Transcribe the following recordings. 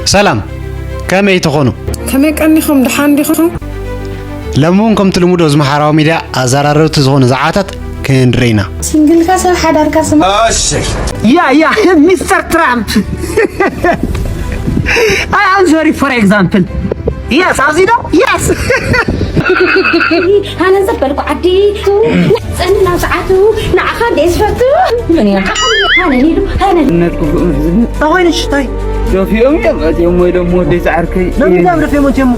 ሰላም፣ ከመይ ትኾኑ? ከመይ ቀኒኹም? ደሓን ዲኹም? ሎሚ እውን ከምቲ ልሙድ ኣብዚ ማሕበራዊ ሚድያ ኣዘራረብቲ ዝኾኑ ዛዕባታት ክንርኢ ኢና። ሲንግልካ ሰብ ሓዳርካ ስማ። እሺ። ያ፣ ያ፣ ሚስተር ትራምፕ። I answer for example. Yes፣ ኣብዚ ዶ? Yes። ኣነ ዘበልኩ ዓዲ ጸንና ሰዓቱ ንዓኻ እንደ ዝፈቱ። ምን እያ? ኣነ ሊዱ፣ ኣነ እነትኩ እንታይ ኮይንሽ? እንታይ? ደፊኦም እዮም ኣትዮም ወይ ደሞ ወደይ ጻዕርከይ። ለምን ዛም ደፊኦም ኣትዮም?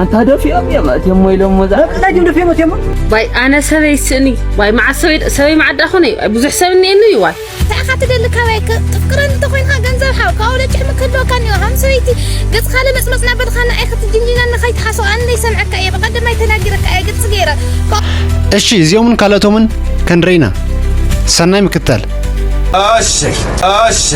ኣንታ ደፊኦም እዮም ኣትዮም ወይ ደሞ ዛ ለምን ዛም ደፊኦም ኣትዮም? ባይ ኣነ ሰበይ ስእኒ፣ ባይ መዓስ ሰበይ፣ ሰበይ መዓዳ ኾነ፣ ብዙሕ ሰብ እኒኤኒ እዩ፣ ዋይ። ንዓኻ ትደሊ ካባይ ክ-፣ ትፍቅረኒ እንተኾይንካ ገንዘብ ሓው፣ ካብኡ ለጭሕ ምክህልወካ እኒኦ። ሃም ሰበይቲ ገጽኻ ለመጽመጽ እናበልኻና ኢኻ ትጅንጅናኒ ከይትሓስብ፣ ኣነ ዘይሰምዐካ እየ፣ ብቐደማይ ተናጊረካ እየ፣ ግልጺ ገይረ። እሺ፣ እዚኦምን ካልኦቶምን ክንርኢ ኢና። ሰናይ ምክትታል። እሺ፣ እሺ።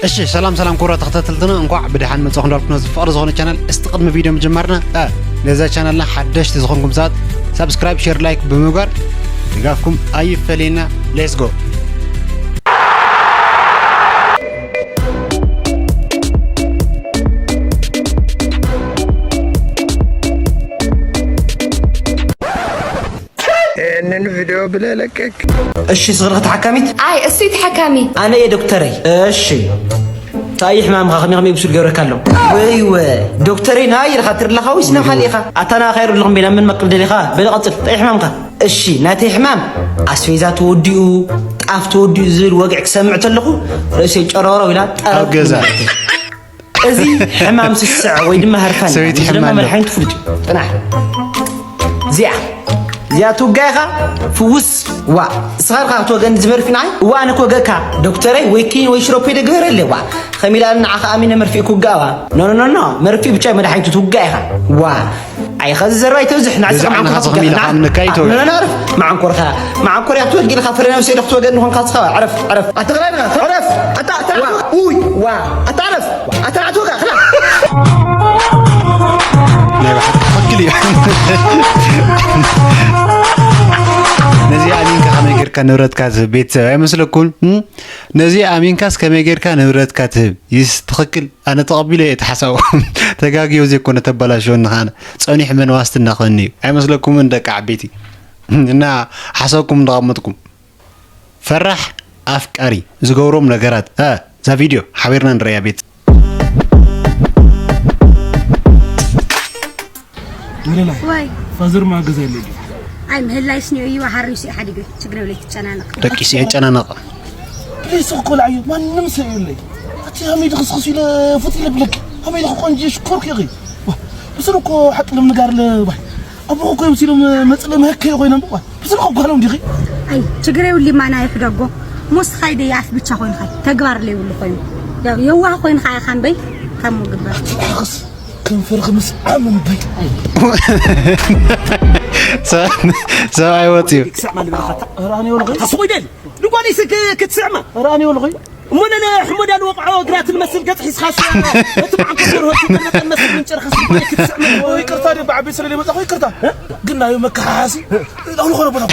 እሺ፣ ሰላም ሰላም ክቡራት ተኸታተልትና፣ እንኳዕ ብደሓን መጻኹም እንዳልኩ ነዚ ፍቕሪ ዝኾነ ቻናል። እስቲ ቅድሚ ቪድዮ ምጅማርና፣ እ፣ ነዛ ቻናልና ሓደሽቲ ዝኾንኩም ሰባት ሳብስክራይብ፣ ሼር፣ ላይክ ብምግባር ድጋፍኩም ኣይፈለየና። ሌትስ ጎ። ይህንን ቪዲዮ ብለህ ለቀቅ። እሺ፣ ስኽሪ ተሓካሚት? ኣይ፣ እሱ ተሓካሚ። ኣነ እየ ዶክተረይ። እሺ። እንታይ እዩ ሕማምኻ? ከመይ ከመይ ብሱል ገብረካ ኣሎ? ወይ ወ፣ ዶክተረይ ናይ ኢልካ ትርለኻ ወይስ ናብ ካልእ ኢኻ? ኣታ ንዓኻ ይርለኹም ቤላ ምን መቅል ደሊኻ? በለ ቀጽል። እንታይ እዩ ሕማምካ? እሺ፣ ናተይ ሕማም ኣስፌዛ ተወዲኡ፣ ጣፍ ተወዲኡ ዝብል ወግዒ ክሰምዕ ተለኹ ርእሰይ ጨረውረው ኢላ ጠረው ኣብ ገዛ። እዚ ሕማም ስስዐ ወይ ድማ ህርፋን ሰበይቲ ምስ ድማ ሕማም መድሓኒቱ ፍሉጥ እዩ። ጥናሕ። እዚኣ፣ እዚኣ ትውጋእኻ ፍውስ። ዋ፣ እስኻ ርካ ክትወገኒ ዝመርፊ ንዓይ? እዋ፣ ኣነ ክወገእካ ዶክተረይ ወይ ኪኒን ወይ ሽሮፕ ኢለ ግበረለይ። ዋ፣ ከሚላ ንዓኻ ኣሚነ መርፊ ክውጋእዋ? ኖ፣ ኖ፣ ኖ፣ ኖ፣ መርፊ ብቻ መድሓኒቱ ትውጋእ ኢኻ። ዋ፣ ኣይ፣ ኸዚ ዘረባ ኣይተብዝሕ፣ ንዓይ በዚ ስኻ መዓንኮር ዓንኻ ትኸሚላ ትኸሚላ። ካብ ንካይ ተወግዕ። ኖ፣ ኖ፣ ኖ፣ ዓርፍ፣ መዓንኮርካ፣ መዓንኮር እያ ትወጊ ኢልካ ፍረ ነብሰይ ዶ ክትወገኒ ኾንካ ስኻ? ዕረፍ፣ ዕረፍ። ኣታ ኽላይ ንኻ፣ ዕረፍ። ኣታ፣ ኣታ፣ ዋ። ኡይ፣ ዋ። ኣታ ዕረፍ። ኣታ ኣትወካ፣ ኽላ። ናይ ብሓቂ ትኽክል እዩ። ነዚ ኣሚንካ ከመይ ጌርካ ንብረትካ ትህብ ቤተሰብ ኣይመስለኩን? እም? ነዚ ኣሚንካስ ከመይ ጌርካ ንብረትካ ትህብ? ይስ ትኽክል። ኣነ ተቐቢለ እየ እቲ ሓሳቡ። ተጋግዮ ዘይኮነ ተበላሽወኒ ኸኣነ። ጸኒሑ መን ዋስትና ክህኒ እዩ? ኣይመስለኩምን ደቂ ዓበይቲ? እና ሓሳብኩም እንዳቐመጥኩም። ፈራሕ ኣፍቃሪ ዝገብሮም ነገራት። እ፣ እዛ ቪድዮ ሓቢርና ንረእያ ቤት። ወለላይ። ወይ። ፋዘር ማገዝ የለኝ። ኣይ፣ ምህላይስ ኒዮ እዩ፣ ሓሪሱ እዩ ሓዲገ። ችግር የብለይ፣ ትጨናነቕ። ደቂሱ የጨናነቕ። ፕሊስ እኮ ላዕዩ፣ ማንም ሰው የለኝ። እቲ ሃሚድ ክስክሱ ኢለ ፉት ኢለ ብለክ። ሃሚድ እኮ ቆንጆ ሽኮር ከይኺ። ዋ፣ ብስሩ እኮ ሓቂ ልምንጋር ለ፣ ዋ። ኣቦ እኮ ይምሲሎም መጽለ መህከ ኮይኖም፣ ዋ። ብስሩ እኮ ጓሎም ዲኺ? ኣይ፣ ችግር የብሉማ ናይ ሕደጎ። ሞስ ኻይደ የኣፍ ብቻ ኮይንካ፣ ተግባር ለይብሉ ኮይኑ። ያው የዋህ ኮይንካ ኢኻ እምበይ፣ ከም ግበር። ኣትሓኽስ፣ ከንፈርኺ ምስ ዓም እምበይ። ሰብ-፣ ሰብኣይ ወፅዩ። ክሳዕ ማን ልበልካ? ራኒ ወልኺ? ታስቑ ይደል? ንጓሊስ ክ-፣ ክትስዕማ? ራኒ ወልኺ? እሞ ነለ ሕሞዳ ንወቕዖ ግራት ንመስል ገጽ ሒዝኻስ፣ እቲ መዓንኮ ሰርሆ ትመጠን መስል ምንጭርኻስ ንጓሊ ክትስዕማ? ኦ፣ ይቅርታ፣ ደባ ዓቢ ስለ መጻኹ ይቅርታ። ግን ናዩ መከሓሓሲ፣ ኣሁን ኾነ ቦታ።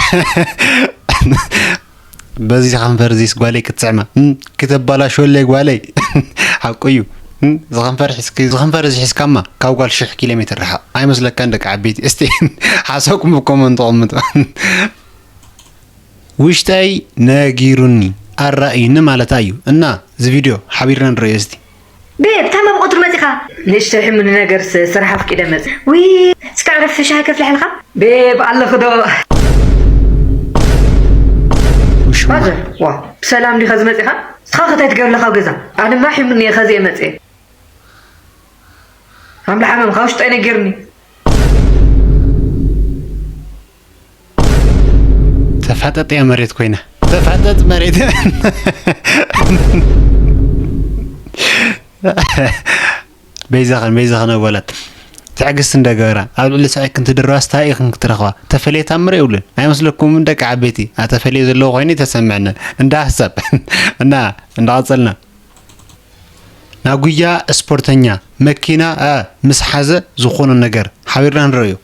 በዚ ከንፈር እዚስ ጓለይ ክትስዕማ፣ እም፣ ክተባላሽወለይ ጓለይ። ሓቁ እዩ። እም፣ ዝኸንፈር ሒዝኪ-፣ ዝኸንፈር እዚ ሒዝካማ ካብ ጓል ሽሕ ኪሎ ሜትር ርሓቕ። ኣይመስለካን ደቂ ዓበይቲ? እስቲ ሓሳብኩም ብኮመንት ተቐምጡ። ውሽጠይ ነጊሩኒ፣ ኣራእዩኒ ማለታ እዩ። እና እዚ ቪድዮ ሓቢርና ንረዮ እስቲ። ቤብ፣ ታማ ብቐትሩ መጺኻ? ንእሽተይ ሕሙኒ ነገርስ ስራሕ ኣፍቂደ መጽ-፣ ውይ፣ እስከ ዕረፍ፣ ሻሂ ከፍልሐልካ? ቤብ፣ ኣለኺ ዶ? ውሽማ። ፋዘር፣ ዋ፣ ብሰላም ዲኻ ዝመጺኻ? እስኻ ከ እንታይ ትገብር ኣለኻ ኣብ ገዛ? ኣነማ ሕሙኒ እየ፣ ከዚ እየ መጽየ። ኣምላኽ ሓመም፣ ካብ ውሽጠይ ነጊሩኒ። ተፋጠጥ እያ መሬት ኮይና። ተፋጠጥ መሬት። በይዛኸን፣ በይዛኸን ኣወላት። ትዕግስቲ እንደገበራ ኣብ ልዕሊ ስቓይ ክንትድርባስ ታይ ኢኽን ክትረኽባ? ተፈልየ ታምር የብሉን። ኣይመስለኩምን ደቂ ዓበይቲ? ኣተፈልየ ዘለዎ ኮይኑ ተሰምዐና። እንዳ ሀሳብ እና እንዳቐጸልና ናጉያ ስፖርተኛ መኪና ኣ ምስ ሓዘ ዝኾኖ ነገር ሓቢርና ንረእዮ።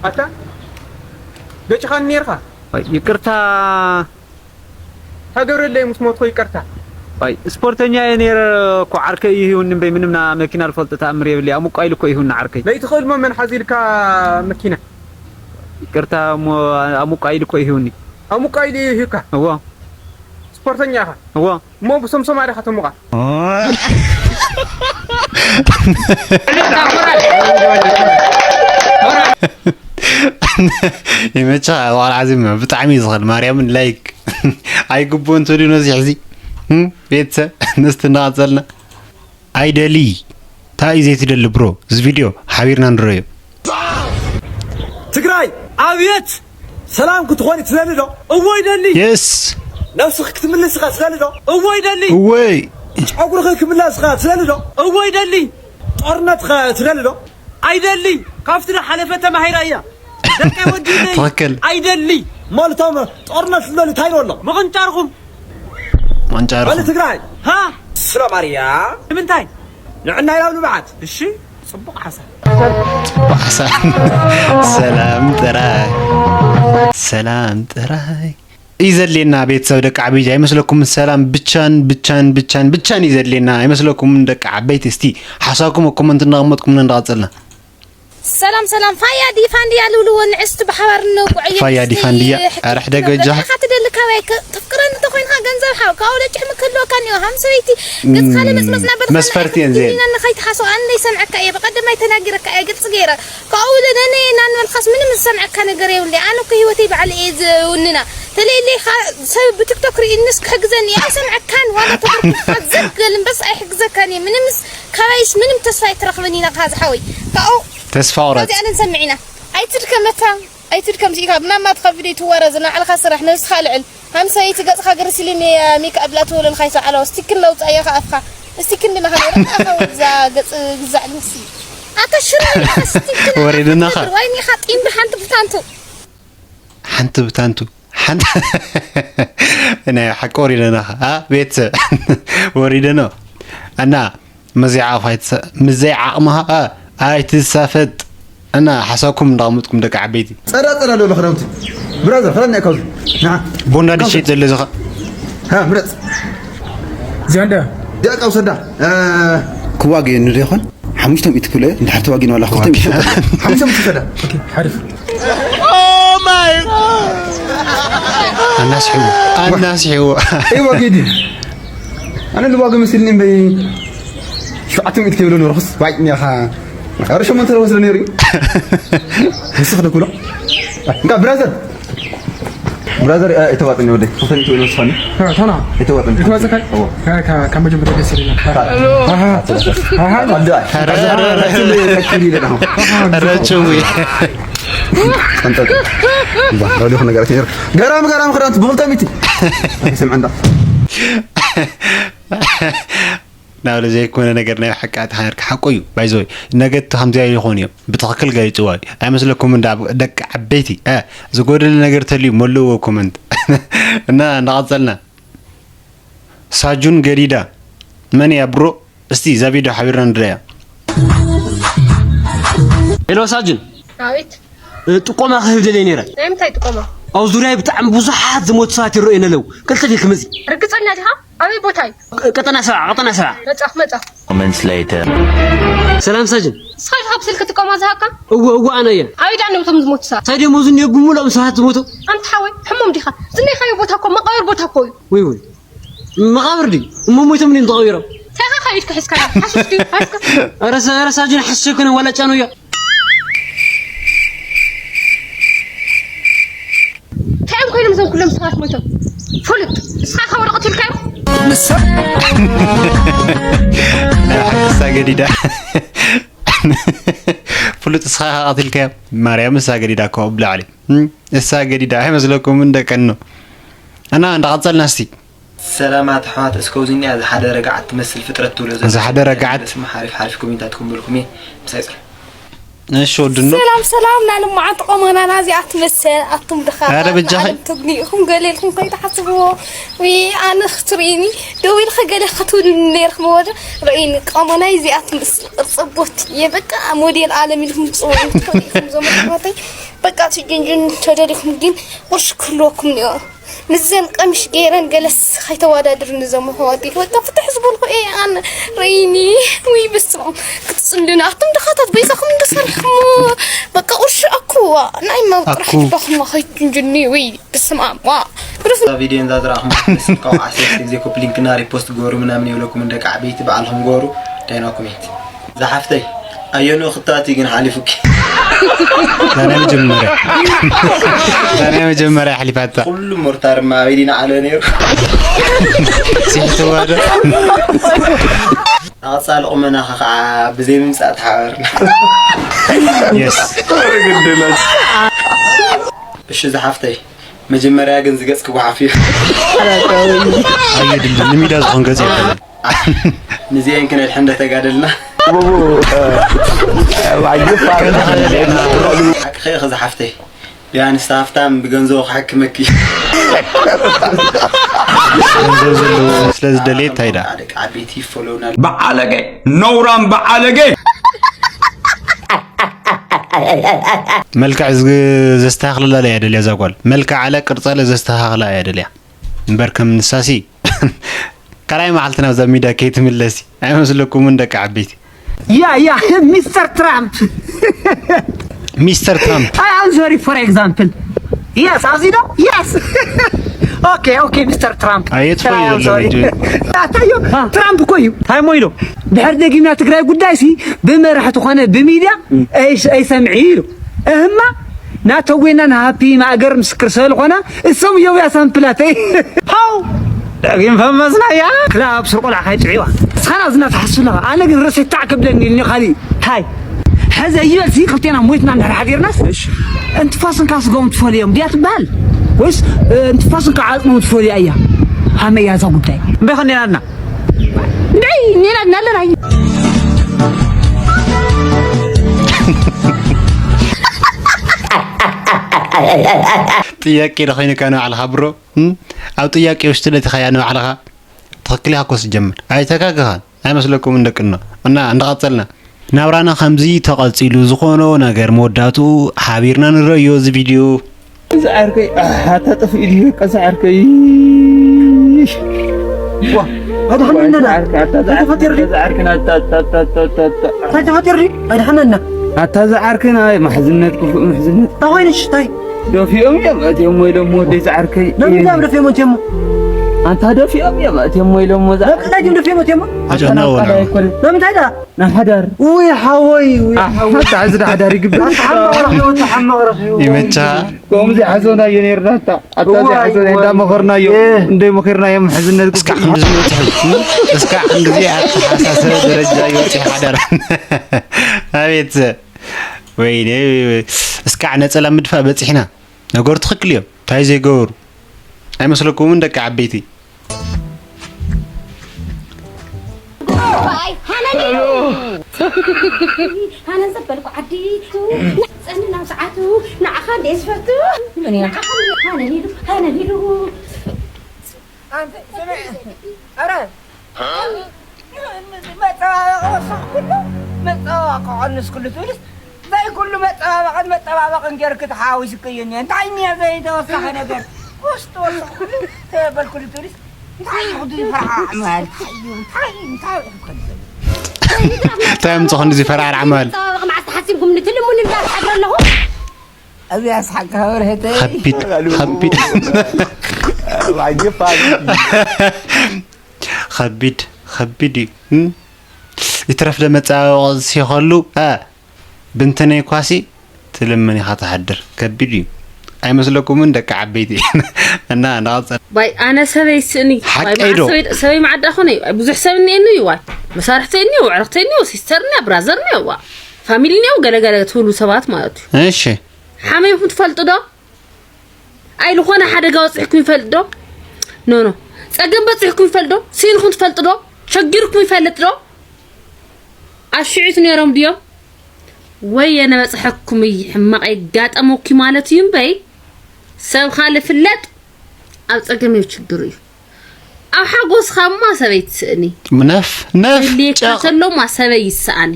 ኣታ ገጭኻኒ ነይርኻ። ኣይ፣ ይቅርታ። ታገብረለይ ምስ ሞትኮ ይቅርታ። ኣይ፣ ስፖርተኛ እየ ነይረ እኮ፣ ዓርከይ እዩ ሂውኒ እምበይ፣ ምንም ና መኪና ዝፈልጦ ተኣምር የብለይ። ኣሙቋ ኢሉ እኮ ይሁን ዓርከይ። ለይቲ ክእልሞ መን ሓዚልካ መኪና? ይቅርታ እሞ ኣሙቋ ኢሉ እኮ ይሁኒ። ኣሙቋ ኢሉ እዩ ሂውካ? እዎ። ስፖርተኛ ኢኻ? እዎ። እሞ ብሶምሶማ ዲኻ ተሙቓ? ይመችኻ በዓል ዓዚም፣ ብጣዕሚ እዩ ዝኽእል። ማርያምን ላይክ ኣይግብኦን ተልዩ ነዚ ሕዚ። እም፣ ቤተሰብ፣ ንስቲ እናቐጸልና። ኣይደሊ፣ እንታይ እዩ ዘይትደሊ ብሮ? እዚ ቪድዮ ሓቢርና ንረዮ። ትግራይ ኣብየት ሰላም ክትኾኒ ትደሊ ዶ? እወ ይደሊ። የስ። ነብስኺ ክትምልስ ኢኻ ትደሊ ዶ? እወ ይደሊ። እወይ። ጨጉርኺ ክምለስ ኢኻ ትደሊ ዶ? እወ ይደሊ። ጦርነት ኸ ትደሊ ዶ? ኣይደሊ። ካብቲ ዝሓለፈ ተማሂራ እያ። ደቀይ ወዲነይ ትኽክል። ኣይደሊ። ማለቶም ጦርነት ዝደሊ እንታይ ኣሎ? ምቕንጫርኹም። ምቕንጫርኹም። በሊ ትግራይ። ሃ? ስለ ማርያ። ንምንታይ? ንዕና ኢላ ንብዓት። እሺ፣ ጽቡቕ ሓሳብ። ጽቡቕ ሓሳብ። ሰላም ጥራይ፣ ሰላም ጥራይ እዩ ዘድልየና ቤተሰብ ደቂ ዓበይቲ ኣይመስለኩምን? ሰላም ብቻን ብቻን ብቻን ብቻን እዩ ዘድልየና ኣይመስለኩምን? ደቂ ዓበይቲ እስቲ ሓሳብኩም ኣብ ኮመንት እናቐመጥኩምና እንዳቐጸልና። ሰላም ሰላም፣ ፋያ ዲ ፋንድያ ልውልዎ ንዕስቲ ብሓባር እነውቅዖ እየ። ፋያ ዲ ንዕስቲ ፋንድያ፣ ሕክምና ኣረ ሕደገ በጃ። በጃኻ ትደሊ ካባይ ከ-፣ ተፍቅረኒ እንተኾይንኻ ገንዘብ ሓው፣ ካብኡ ለጭሕ ምክህልወካኒ እዩ። ሃምሰበይቲ ገጽኻ ለመጽመጽ ናበልካ መስፈርቲ እየን እዚአን። ንዓይ ተሓስኦ ኣነ ይሰምዐካ እየ። ብቐደማይ ተናጊረካ እየ፣ ግልጺ ገይረ። ካብኡ ለነነ ናንበልካስ ምንም ዝሰምዐካ ነገር የብለይ። ኣነ እኮ ህይወተይ ባዕለ እየ ዝውንና። ተለይለይኻ ሰብ ብቲክቶክ ርእዩንስ ክሕግዘኒ እየ። ኣይሰምዐካን ዋላ ተበርቲኻ ዘግል እምበስ ኣይሕግዘካን እየ። ምንምስ ካባይስ ምንም ተስፋ ኣይትረኽብን ኢና ካዚ ሓወይ። ካብኡ ተስፋ ቁረጽ። ካብዚ ኣለን ሰምዒና። ኣይትድከም መታ፣ ኣይትድከም ሲኢካ ብናማ ትኸብድ ትወረዝ ንባዕልኻ ስራሕ ነብስኻ ልዕል። ሃምሰይቲ ገጽኻ ግርስ ኢሉኒ ሜክኣፕ ላትወለልካ ይሰዓሎ። ስቲክን ለውጻ እየ ከኣፍካ። ስቲክን ድና ኸነ ረኣኻ ወዛ ገጽ ግዛዕ ልምሲ። ኣታ ሽሮ ኢኻ ስቲክን ወሪድናኻ። ወይኒኻ ጢም ብሓንቲ ብታንቱ። ሓንቲ ብታንቱ። ሓንቲ ናይ ሓቂ ወሪደናኻ። ኣ፣ ቤተሰብ። ወሪደኖ። እና መዚዓ ኣፍ ኣይትሰ-፣ ምዘይ ዓቕምኻ፣ ኣ፣ ኣይትሳፈጥ። እና ሓሳብኩም እንዳቕምጥኩም ደቂ ዓበይቲ። ጸዳ ጸዳ ዶ ክዳውንቲ? ብራዘር፣ ፈለና ካብዚ። ንዓ። ቦንዳ ድሸይጥ ዘሎ ዝኻ። ሃ፣ ምረጽ። እዚኣ እንዳ። ደቃ ውሰዳ። እ፣ ክዋገየኒ ዶ ይኾን? ሓሙሽተ ሚእቲ ክብሎ እየ። እንድሕር ተዋጊና ዋላ ክልተ ሚእቲ ክብሎ። ሓሙሽተ ሚእቲ ውሰዳ። ኦኬ፣ ሓሪፍ። ኣናስሕዎ፣ ኣናስሕዎ። እዋ ጌዲ። ኣነ ልዋገ መስልኒ እምበይ ሸውዓተ ሚእቲ ክብሎ ነበርኩስ። ዋይ፣ ኒኻ። ኧረ ሸሞንተ ወስዶ ነይሩ እዩ። ንስኽ ደኩሎ። እንካ ብራዘር። ብራዘር፣ እ፣ ኣይተዋጥን ወደይ። ክልተ ሚእቲ ወይ ንስኻኒ? እ፣ ታና። ኣይተዋጥን። ኣይተዋጥን? እዎ። እ፣ ካ-፣ ካብ መጀመርያ ደስ ይለና። ኣሃ። ኣሃ። ኣሃ። ኣሃ። ኣሃ። ኧረ፣ ኧረ፣ ኧረ። ኣሃ። ረችው። ቀንጠጥ። ባ፣ ዳው ዲኹ ነገራት ነይሩ። ገራሚ፣ ገራሚ ክዳውንቲ ብኽልተ ሚእቲ። ኣይሰምዐን ዳ። ናብለ ዘይኮነ ነገር ናይ ሓቂ ኣትሓርክ ሓቁ እዩ። ባይዘወይ ነገድቲ ከምዚኣ ይኾኑ እዮም። ብትኽክል ገሊፅዋ እዩ። ኣይመስለኩም እንዳ ደቂ ዓበይቲ፣ እ፣ ዝጎደለ ነገር ተልዩ መልእዎ ኮመንት። እና እንዳቐፀልና። ሳጁን ገዲዳ መን እያ ብሮ? እስቲ እዛ ቪድዮ ሓቢርና ንድረያ። ሄሎ ሳጅን። ኣቤት። እ፣ ጥቆማ ክህብ ደልየ ነይረ። ናይ ምንታይ ጥቆማ? ኣብ ዙርያይ ብጣዕሚ ብዙሓት ዝሞቱ ሰባት ይረኣዩኒ ኣለዉ። ክልተ ፊልክ መጺ። ርግጸኛ ዲኻ? ኣበይ ቦታ እዩ? ቅ-፣ ቀጠና ሰብዓ፣ ቀጠና ሰብዓ። መጻኹ፣ መጻኹ። Moments later. ሰላም ሳጅን። ንስኻ ዲኻ ብስልኪ ጥቆማ ዝሃብካ? እወ፣ እወ፣ ኣነ እየ። ኣበይ ደኣ ኣለዉ እቶም ዝሞቱ ሰባት? ሳይደ መዙን እየ ብሙሉኦም ሰባት ዝሞቱ። ኣንታ ሓወይ፣ ሕሙም ዲኻ? ዝኒኤካዮ ቦታ እኮ መቓብር ቦታ እኮ እዩ። ወይ፣ ወይ። መቓብር ድዩ? እሞ ሞይቶም እንድዮም ተቐቢሮም? እንታይ ኢኻ ካብ ኢድካ ሒዝካ? ሓሽሽ ድዩ? ሓሽካ? ኧረ ሰ-፣ ኧረ ሳጅን ሓሽሽ ኣይኮነን፣ ዋላ ጫኑ እያ። እንታይ እዮም ኮይኖም እዞም ኩሎም ሰባት ሞይቶም? ፍሉጥ፣ ንስኻ ኢኻ ወረቐት ኢልካዮም? ናይ ሓቂ እሳ ገዲዳ። ፍሉጥ፣ ንስኻ ኢኻ ቀቲልካዮም? ማርያም፣ እሳ ገዲዳ እኮ ብላዕሊ። እም? እሳ ገዲዳ ኣይመስለኩምን ደቀኖ? እና እንዳቐጸልና እስቲ። ሰላማት ኣሕዋት፣ እስከ ኣብዚ እኒኣ ዝሓደ ረጋዓት ትመስል ፍጥረት ትብሎ እዛ ሓደ ረጋዓት። ስማ ሓሪፍ ሓሪፍ ኮሜንታት ክምብልኩም እየ። ምሳይ ጽሑ። እሺ ወድኖ። ሰላም ሰላም፣ ናልማዓት ቆመናና እዚኣ ትመስል። ኣቱም ድኻ ኣረ በጃኺ። ዓለም ትግኒ ኢኹም፣ ገለ ኢልኩም ከይትሓስብዎ። ዊ ኣነ ክትርእይኒ ደው ኢልካ ገለ ክትብል ነርኩም ወደ ርእይኒ። ቆመናይ እዚኣ ትመስል፣ ቅርጺ ቦቲ እየ። በቃ ሞዴል ዓለም ኢልኩም ትጽውዑ ትኽእሉ ኢኹም። ዞም ኣሕዋተይ በቃ ትጅንጅን ተደሊኹም ግን ቁርሺ ክህልወኩም እኒኦ። ምስዘን ቀምሽ ገይረን ገለስ ከይተዋዳድርኒ እዞም ኣሕዋተይ። በቃ ፍትሕ ዝበልኩ እየ ኣነ። ረይኒ ወይ በስመ ኣብ ክትጽልኒ። ኣቱም ድኻታት በይዛኹም እንዶ ሰሪሕኹም በቃ ቁርሺ ኣኩዋ። ናይ ማም ጥራሕ ኣኩ። ጅባኹም ከይትጅንጅኒ ወይ በስመ ኣብ ዋ። ግደፉ። እዛ ቪድዮ እንዳ ዝረኣኹም ደስ ኢልካ ዓሰርተ ግዜ ኮፒ ሊንክ እና ሪፖስት ግበሩ ምናምን ይብለኩም ደቂ ዓበይቲ በዓልኹም ግበሩ። ዳይና ኮሜንት። ዝሓፍተይ ኣየንኡ ክታቲ ግን ሓሊፉኪ። እዛ ናይ መጀመርያ እዛ ናይ መጀመርያ ሓሊፋታ። ኩሉ ሞርታር ማቤሊና ዓለ ነይሩ። ሲሕትዋ ዶ? ኣቐጻሊ ቁመናኻ ከዓ ብዘይ ምምጻእ ተሓበርና። የስ። እሺ ዝሓፍተይ መጀመርያ ግን ዝገጽ ክጓሓፍ እዩ። ኣየድልን ንሚዳ ዝኾን ገጽ የለን። ንዚኤን ክነድሕን እንደ ተጋደልና። ሓቅኸ ኢኺ ዝሓፍተይ። ቢያንስ ሃፍታም ብገንዘቡ ክሕክመኪ። ገንዘብ ዘለዎ ስለ ዝደልየ እንታይ ደኣ? ደቂ ዓበይቲ ይፈለውና። በዓለገ ነውራም በዓለገ። መልክዕ ዝግ- ዘስተኻኽለላ እያ ደልያ እዛ ጓል። መልክዕ ኣለ ቅርጻ ኣለ ዘስተኻኽላ እያ ደልያ። እምበር ከም ንሳሲ ካልኣይ መዓልቲ ናብዛ ሚዳ ከይትምለሲ ኣይመስለኩምን ደቂ ዓበይቲ። Yeah, yeah, Mister Trump. ሚስተር ትራምፕ I answer it for example. Yes, ኣብዚ ዶ? Yes. Okay, okay, Mister Trump. ኣየጥፎ I እዩ am ዘሎ sorry. ልጁ። ኣታዮ ትራምፕ እኮ እዩ። እንታይ እሞ ኢሎ? ድሕር ደጊምና ትግራይ ጉዳይ ሲ ብመራሕቲ ኮነ ብሚድያ ኣይስ- ኣይሰምዕ እዩ ኢሉ። እህማ ናተወይና ንሃፒ ማእገር ምስክር ስለዝኾነ እሶም እዮም ያሳምፕላተይ። ሃው ደጊም ፈመስናያ ክላብ ስር ቆልዓ ካይጥዕዋ ስኻና ዝና ትሓስብ ኣለኻ። ኣነ ግን ረሴ ታዕ ከብለኒ ኢልኒ ካሊእ ታይ ሕዘ ይበልሲ ክልቴና ሞይትና እንድሕር ሓዲርናስ እንትፋስን ካብ ስጋኦም ትፈልዮም ድያ ትበሃል ወይስ እንትፋስን ካብ ዓጽሞም ትፈልያ እያ? ሃመያ እዛ ጉዳይ እምበይ ኸኔናልና ደይ ኔና እናለና ጥያቄ ዶ ኮይኑካ ንባዕልኻ ብሮ እም? ኣብ ጥያቄ ውሽጢ ለቲኻያ ንባዕልኻ ትኽክል ኢኻ እኮ ስጀምር ኣይተጋገኻን ኣይመስለኩምን ደቅኖ እና እንዳቐጸልና ናብራና ከምዚ ተቐጺሉ ዝኾኖ ነገር መወዳእትኡ ሓቢርና ንረእዮ እዚ ቪድዮ። እዚ ዓርከይ ኣታ ጠፊኡ ድዩ በቃ እዚ ዓርከይ ኣድሓነና ተፈጢሩ ድዩ? እንታይ ተፈጢሩ ድዩ? ኣድሓነና ኣታ እዚ ዓርከና ምሕዝነት ክፉእ ምሕዝነት እንታይ ኮይኑ ሽታይ ደፊኦም እዮም ኣትዮም ወይሎም ወደይ ዝዓርከይ ለምን ዳም ደፊኦም ኣትዮም ኣንታ ደፊኦም እዮም ኣትዮም ወይሎም ወዛ ለምን ዳም ደፊኦም ኣትዮም ኣጨናወና ለምን እንታይ ዳ ናይ ሓዳር ውይ ሓወይ ውይ ሓወይ ኣታ እዚ ሓዳር ይግብር ተሓመቕረኺ ተሓመቕረኺ ይመቻ ከምዚ ሓዞናዮ ነርና ኣታ ኣታ እዚ ሓዞና እንዳመኸርናዮ እንደመኸርናዮ ምሕዝነት እስካ ክንድዚ እስካ ክንድዚ ኣተሓሳሰብ ደረጃ ይወፅእ ሓዳር ኣቤት ወይኔ እስካዕ ነፀላ ምድፋእ በፂሕና ነገሩ ትኽክል እዮም እንታይ ዘይገበሩ ኣይመስለኩምን ደቂ ዓበይቲ ሃነ ዘበልኩ ዓዲቱ ንሕፀኒ ናብ ሰዓቱ ንዓኻ እንደ ዝፈቱ ንዓኻ ሃነኒሉ ሃነኒሉ ኣንተ ስምዕ ኧረ መፀባበቂ ወሰኽኩሉ መፀባበቂ ክቐንስኩሉ ትብልስ እንታይ ኩሉ መፀባበቕን መፀባበቕን ጌርክ ተሓዋዊስከዮ እኒኦ እንታይ እኒኦ ዘይተወሰኸ ነገር ውስጥ ወሰኽኩሉ ተበልኩሉ ትብልስ እንታይ እዩ ክዱ ይፈርዓ ዕማል እንታይ እዩ እንታይ እንታይ እዩ ክዱ እንታይ ኣምፅኹ ንዚ ፈራር ዓማል መፀባበቂ መዓስ ተሓሲምኩም ንትልሙን እንዳሓድረ ኣለኹ ኣብዚኣ ስሓቅካ በርሀተይ ከቢድ ከቢድ ከቢድ ከቢድ እዩ ይትረፍ ለመፀባበቂ ዝሴኸሉ ብንትነይ ኳሲ ትልምን ኢኻ ትሓድር ከቢድ እዩ ኣይመስለኩምን ደቂ ዓበይቲ እና ንቐፀል ባይ ኣነ ሰበይ ስእኒ ሓቀይ ዶ ሰበይ መዓዳ ኮነ ብዙሕ ሰብ እኒኤኒ እዩ ዋይ መሳርሕተይ እኒኦ ኣዕርኽተይ እኒኦ ሲስተር እኒኦ ብራዘር እኒኦ ዋ ፋሚሊ እኒኦ ገለገለ ትብሉ ሰባት ማለት እዩ እሺ ሓመይኹም ትፈልጡ ዶ ኣይ ዝኾነ ሓደጋ ወፂሕኩም ይፈልጥ ዶ ኖ ኖ ጸገም በጺሕኩም ይፈልጥ ዶ? ስኢንኩም ትፈልጡ ዶ? ሸጊርኩም ይፈልጥ ዶ? ኣሽዒት ነይሮም ድዮም? ወይ የነበጽሐኩም እይ ሕማቕ የጋጠመኩ ማለት እዩ እምበይ፣ ሰብኻ ልፍለጥ ኣብ ጸገም እዩ ችግሩ እዩ። ኣብ ሓጎስኻ እማ ሰበይ ትስእኒ። ነፍ ነፍ ህልየካ ጨቕ ተሎማ ሰበይ ይሰኣኒ።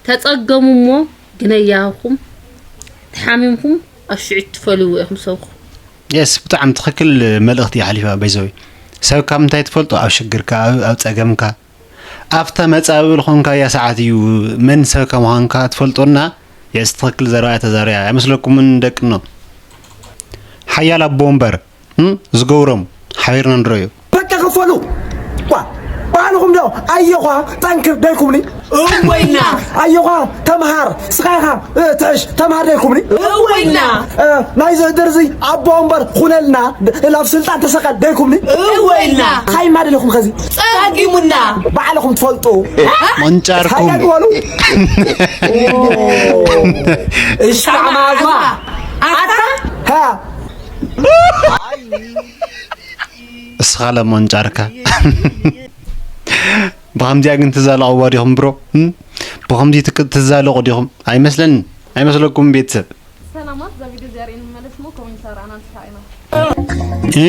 ተጸገሙ እሞ ግነያኹም ተሓሚምኩም ኣሽዒት ትፈልይዎ ኢኹም ሰብኹም። የስ ብጣዕሚ ትኽክል መልእኽቲ እያ ሓሊፋ። በይዘዊ ሰብ ካብ ምንታይ ትፈልጦ? ኣብ ሽግርካ፣ ኣብ ኣብ ጸገምካ፣ ኣብታ መጻብብል ኾንካያ ሰዓት እዩ መን ሰብካ ምዃንካ ትፈልጦና። የስ ትኽክል ዘረባ እያ ተዛሪያ። ኣይመስለኩምን ደቅኖ? ሓያል ኣቦ ወንበር እም፣ ዝገብሮም ሓቢርና ንረዮ። በቃ ክፈሉ ኳ ባዕልኹም ዶ ኣየኳ ጠንክር ደይኩምኒ እወይና ኣየኳ ተምሃር ስኻ ኢኻ እ፣ ትዕሽ ተምሃር ደይኩምኒ እወይና እ፣ ናይዚ ድርዚ ኣቦ ወንበር ኩነልና ናብ ስልጣን ተሰቀል ደይኩምኒ እወይና ኻይማ ደለኹም ኸዚ ጸጊሙና ባዕልኹም ትፈልጡ መንጫርኩም ሃይጋግ በሉ እሽካዕ ማዝማ ኣታ ሃ እስኻ ለመንጫርካ። ብኸምዚኣ ግን ትዛለቕዋ ዲኹም ብሮ? እም? ብኸምዚ ትክ- ትዛለቑ ዲኹም? ኣይመስለንን። ኣይመስለኩም ቤተሰብ? ሰላማት እዛ ቪድዮ እዚኣ ርኢና ንመለስ እሞ ኮሜንት ኣርኣና ንስሓቕ ኢና።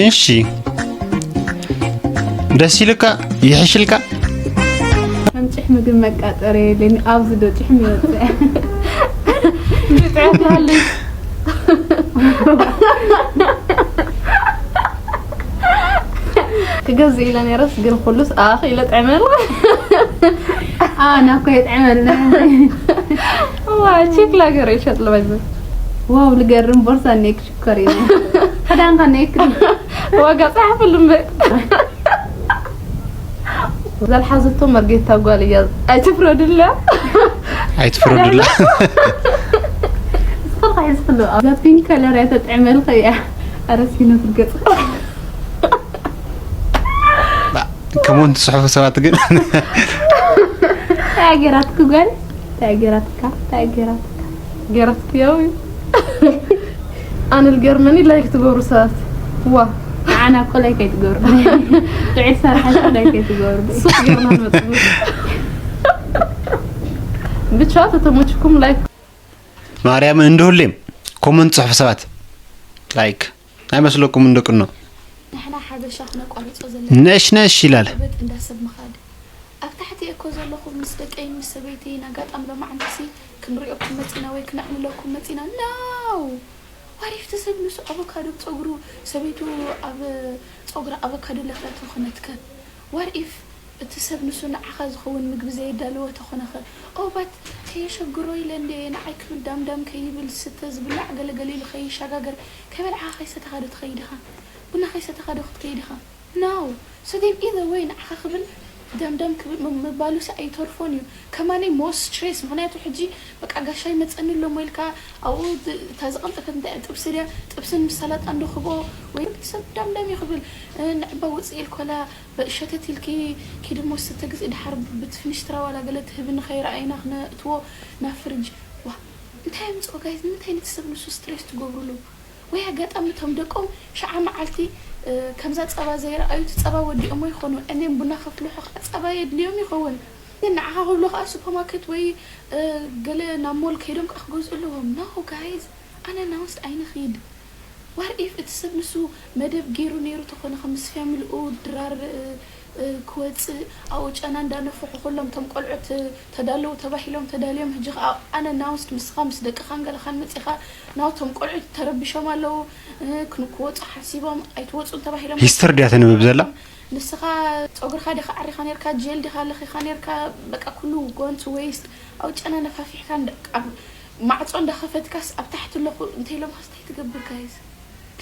እሺ ደስ ኢልካ ይሕሽልካ። ከም ጭሕሚ ግን መቃጠሪ የለኒ ኣብዚ ዶ ጭሕሚ ይወፅእ ብጥዕት ሃለይ ክገዝእ ኢለ ነይረስ ግን ኩሉስ ኣኽ ኢለ ጥዕመል ኣና እኮ የጥዕመልና ዋ ቺክ ላገር ይሸጥ ለባይዘ ዋው ልገርም ቦርሳ ኔክ ሽኮር ኢለ ክዳንካ ኔክ ዋጋ ጻሕፍሉ እምበር ዘልሓዘቶ መርጌታ ጓል እያ ኣይትፍረድላ ኣይትፍረዱላ። ስፈልካ ሒዝክሎ እዛ ፒንክ ከለር እያ ተጥዕመልካ እያ ኣረሲነ ክትገጽ ከምኡን ትጽሕፉ ሰባት ግን እንታይ ገራትክ ጓል እንታይ ገራትካ እንታይ ገራትካ ገራትክ ያው ኣነ ልገርመኒ ላይክ ትገብሩ ሰባት ዋ ኣና እኮ ላይክ ኣይትገብሩ ጥዑይ ሰራሕሽ ላይክ ኣይትገብሩ ሱቅ ገርና ንመጽእ ብቻ ተተመችኩም ላይክ ማርያም እንደ ሁሌም ኮመንት ጽሕፉ ሰባት ላይክ ኣይመስለኩም እንደቅኖ ንሕና ሓበሻ ክነቋርጾ ዘለና ነሽ ነሽ ይላል። በት እንዳ ሰብ ምኻድ ኣብ ታሕቲ እኮ ዘለኹ ምስ ደቀይ ምስ ሰበይተይን ኣጋጣሚ ሎማዓንትሲ ክንሪኦኩም መጺና ወይ ክነዕልለኩም መጺና no what if እቲ ሰብ ንሱ ኣቮካዶ ጸጉሩ ሰበይቱ ኣብ ጸጉራ ኣቮካዶ ለኽያቶ ክነትከ what if እቲ ሰብ ንሱ ንዓኻ ዝኸውን ምግቢ ዘየዳለወ ተኾነኸ ኦባት ከየሸግሮ ኢለ እንደ ንዓይ ክብል ዳምዳም ከይብል ስተ ዝብላዕ ገለገለ ኢሉ ከይሻጋገር ከይበልዓኻ ከይሰተኻ ዶ ትኸይድ ኢኻ ቡና ከይሰተኻ ዶ ክትከይድ ኢኻ no so then either way ንዓኻ ክብል ዳምዳም ክብል ምባሉሲ ኣይተርፎን እዩ ከማነይ more stress ምኽንያቱ ሕጂ በቃ ጋሻ ይመፀኒ ኣሎ ሞ ኢልካ ኣብኡ እታ ዝቐልጠፈት እንታይ ጥብሲ ድያ ጥብስን ምስ ሰላጣ እንዶ ክብኦ ወይ ሰብ ዳምዳም እዩ ክብል ንዕባ ውፅእ ኢልኮላ ሸተት ኢልኪ ኪዲ ሞ ስተ ግዜ ድሓር ብትፍንሽ ትራዋላ ገለ ትህብኒ ከይረኣይና ክነእትዎ ናብ ፍርጅ ዋ እንታይ ምፅኦ ጋይዝ ንምንታይ ነቲ ሰብ ንሱ ስትሬስ ትገብሩሉ ወይ ኣጋጣሚ እቶም ደቆም ሸዓ መዓልቲ ከምዛ ጸባ ዘይረኣዩ እቲ ጸባ ወዲኦሞ ይኾኑ እኔም ቡና ከፍልሑ ከዓ ጸባ የድልዮም ይኸውን ግን ንዓኻ ክብሉ ከዓ ሱፐርማርኬት ወይ ገለ ናብ ሞል ከይዶም ከዓ ክገዝኡ ኣለዎም no guys ኣነ ናውስት ኣይንኺድ what if እቲ ሰብ ንሱ መደብ ገይሩ ነይሩ ተኾነ ምስ ፋሚሊኡ ድራር ክወፅእ ኣብኡ ጨና እንዳነፍሑ ኩሎም እቶም ቆልዑት ተዳለዉ ተባሂሎም ተዳልዮም ሕጂ ከዓ ኣነ ናውስት ምስኻ ምስ ደቅኻን ገለኻን መፂኻ ናውቶም ቆልዑት ተረቢሾም ኣለዉ ክወፁ ሓሲቦም ኣይትወፁን ተባሂሎም ሂስትሪ ድያ ተንብብ ዘላ ንስኻ ፀጉርካ ዲኻ ዓሪኻ ነርካ ጀል ዲኻ ለኺኻ ነርካ በቃ ኩሉ ጎንት ዌስት ኣብ ጨና ነፋፊሕካ ማዕፆ እንዳኸፈትካስ ኣብ ታሕቲ ኣለኹ እንተኢሎምካስ እንታይ ትገብር ጋይዝ